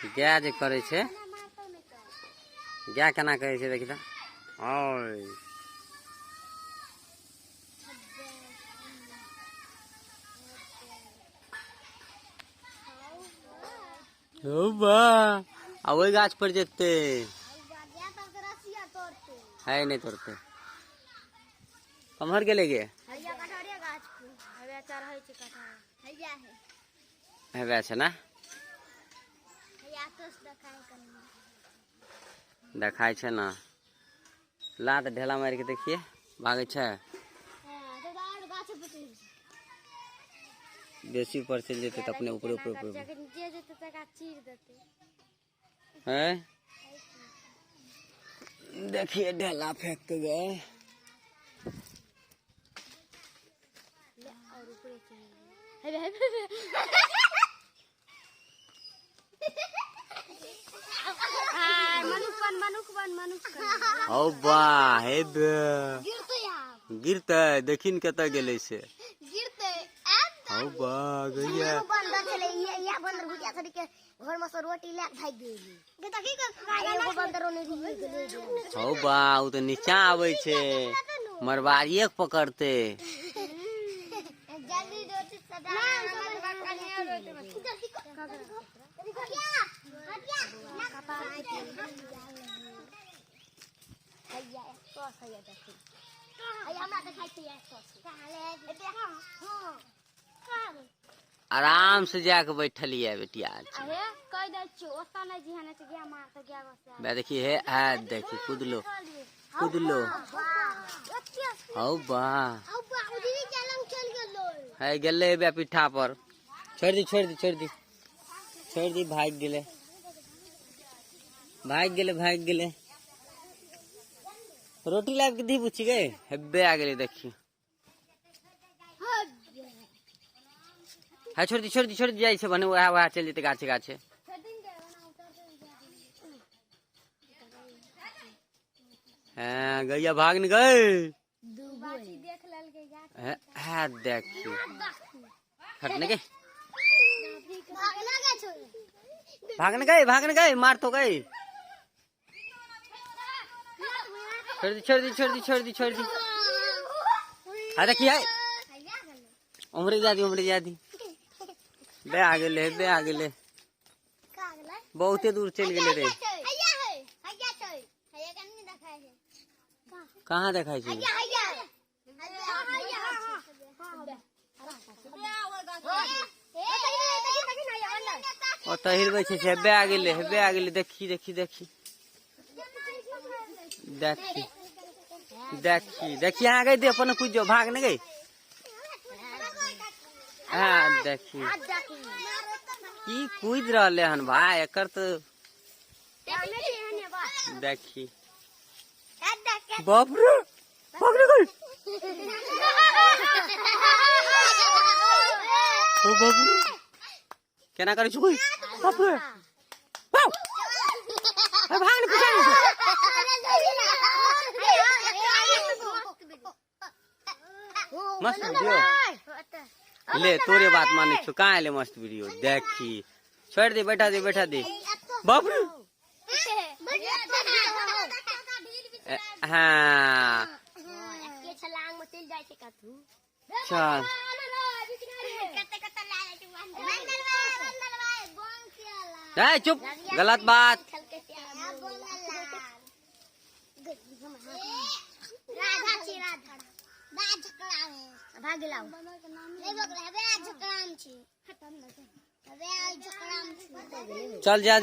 गाय जे करै छै, गाय केना करै छै देखी तऽ। ओय हौ बा, आ ओहि गाछ पर जेतै है, नहि तोड़तै। कम्हर गेलै गे? हेबे छै ने, देखाइ छै ने। ला तऽ ढेला मारि के देखिए, भागै छै। बेसी ऊपर चलि जेतै तऽ अपने ऊपरे ऊपरे ऊपरे हैं। देखिए ढेला फेंक के गए। हौ बा, हे बे गिरतै, देखी ने कतऽ गेलै से। हौ बा, गैया घर में से रोटी ले भाग गेली। एगो बंदर ओने गेलै। हौ बा, ओ तऽ नीचा आबै छै, मरबारिये के पकड़ते। जल्दी रोटी सदा। आराम से जाके बैठलियै बेटिया। बे देखी, हे है देखी, कूदलो कूदलो। हौ बा, है गेलै बे पीठा पर। छोड़ि दी, छोड़ि दी, छोड़ि दी, छोड़ि दी। भागि गेलै, भागि गेलै, भागि गेलै। रोटी लाबि के दी बुच्ची गे। हेबे आ गेलै, देखी। है छोड़ि दी, छोड़ि दी, छोड़ि दी। जाइ छै भने वएह वएह चलि जेतै गाछे गाछे। हाँ गैया भाग न गए। है देखी, हटने के भागने गए, भागने गए, मार तो गए। छोड़ दी, छोड़ दी, छोड़ दी, छोड़ दी, छोड़ दी। हाँ देखी, है उम्र जा दी, उम्र जा दी। बे आ गेले, बे आ गेले, बहुते दूर चलि गेले रे। कहाँ देखाइ छै? ओतऽ हिलबै छै से। हेबे आ गेलै, हेबे आ गेलै। देखी, देखी, देखी, देखी, देखी, देखी। अहाँ गई दे अपन कुछ जो भाग ने गई। हाँ देखी, की कूद रहले हन भाई एकर तो। देखी, बाप रे, भाग रे गई। ओ बाप रे, केना करै छु? बाप रे बाप, भाग ने पीछा। मस्त वीडियो ले, तोरे बात मानै छु। कहाँ एले मस्त वीडियो? देखी, छोड़ दे, बैठा दे, बैठा दे। बाप रे। हाँ चल। ए चुप, गलत बात। चल जा।